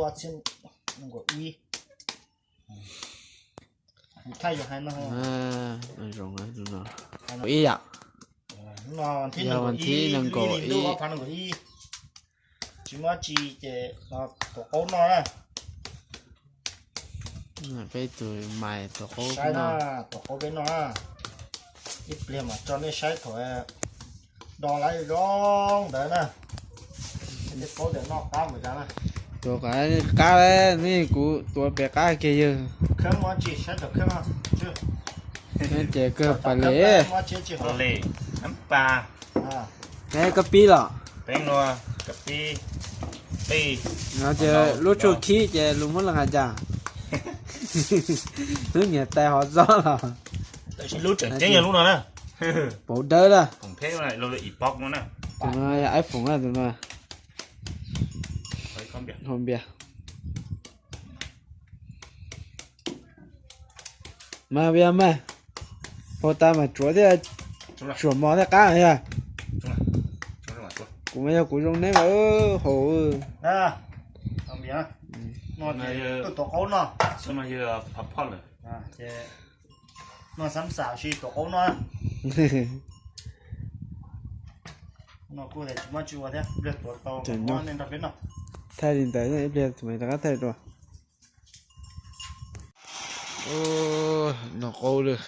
Ua txhiab nees nkaum ib. Kuv thaij yog hais no. Zoo no. Ib yam. Yog vas thib nees nkaum ib. Tsis muaj tsi ces tuav qaub noj na. Peb tus mais tuav qaub noj. Tuav qaub peb noj na. Ib pliag mas tso nej saib thaum do lawv zoo ntawd na. Tej qaub tias noj qab npaum cas na. Tuav qab, qab ne kuv tuav pem qab kiag yawg. Khab muaj tsi saib thaum khab no. Ces kawg pas les. Kab pib los. No ces lub tshuaj khib ces lus muab leej hais cas. Lub niam tais hov zob los. Lub tseem ceeb yog lub no na. Pauv dawb lawm. Tus no yog iPhone na tus no. Hau npias. Mas vias mas, hau tas mas tsuav thiab, tsuam mos thiab qab yog. Kuv mas yog kuv zoo neb mas haus. Tuav qaub no. No xab xav si tuav qaub no. No kuj tsis muaj tsi ua thiab, ib pliag tuav tau nej nrog peb noj. Thaij li ntawd ib pliag tus me rov qab thaij dua. Noj qaub lawm.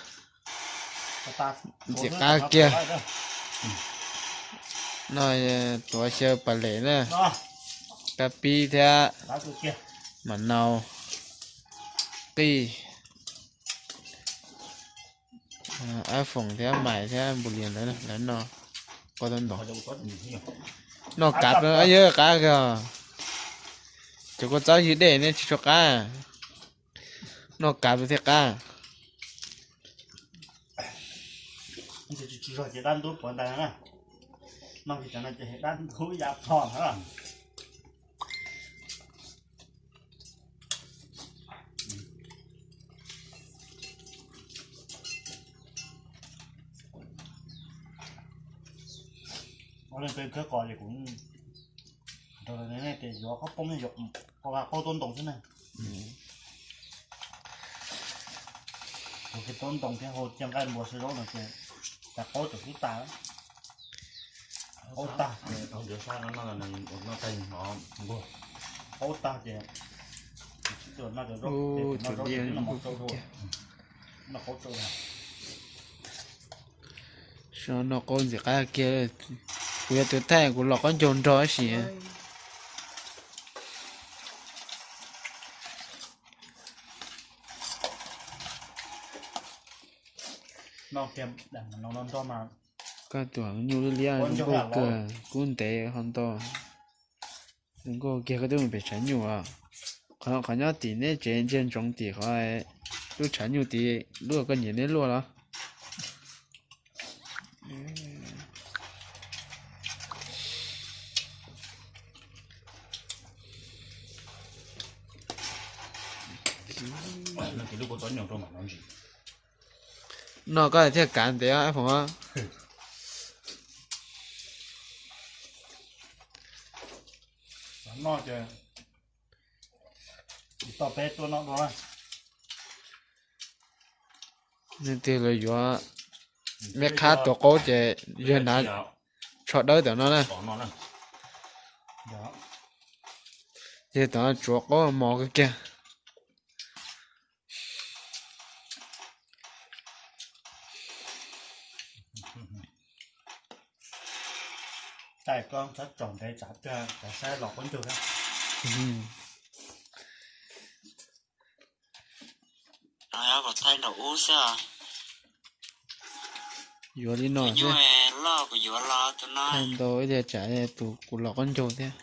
Ntxim qab kiag. No tuav xyaw pas les na, kab pib thiab, mam nau, qij, iPhone thiab mais thiab npus lias ntawd lawv noj qab tau ntau. Noj kav yog qab kawg. Cov kua txob ywg dej nej tsis tshua qab, noj kav thiaj qab. Tsis zog ces dab ntub puav ntais na. Noj kiag cov no ces dab ntub ya plho na. Ua leej twg khawb qos ces kuv nrog nej tias yuav qhob poob, yuav qos qaub tuab ntoo xwb na. Kuv kiag tuab ntoo thiab hau cia nqaij npua sawv zaub no ces cas qaub txawm xub tas. Qaub tag ces, qaub tag ces, noj qaub ntxim qab kiag. Kuv yog tus thaij kuv los qaub ncaug nrog ib sim. Koj tus nyuj liab liab zoo nkauj kawg, kub ntev ho ntau. Zoo nkauj kiag koj twb mus pem tshav nyuj os. Qhov nyob tim neb tsev ntsia ntsoov tim qhov lub tshav nyuj tid, lub koj nyiam neb luaj los. Noj koj thiaj kav ntev ib foom. Noj ces tsis tau peb tuaj noj dua. Leej twg los yuav, meb qhab tuav qaub ces yawg hnav tsho dawb tam no na. Yawg tam no tsuav qaub mos kawg kiag. Tais koj txhob tsom ntev tsam pliag saib los qaub ncaug thiab. Thaij nraum ub xwb. Yuav li no xwb. Thaij ntau ib tiag tsam tus kuv los qaub ncaug thiab.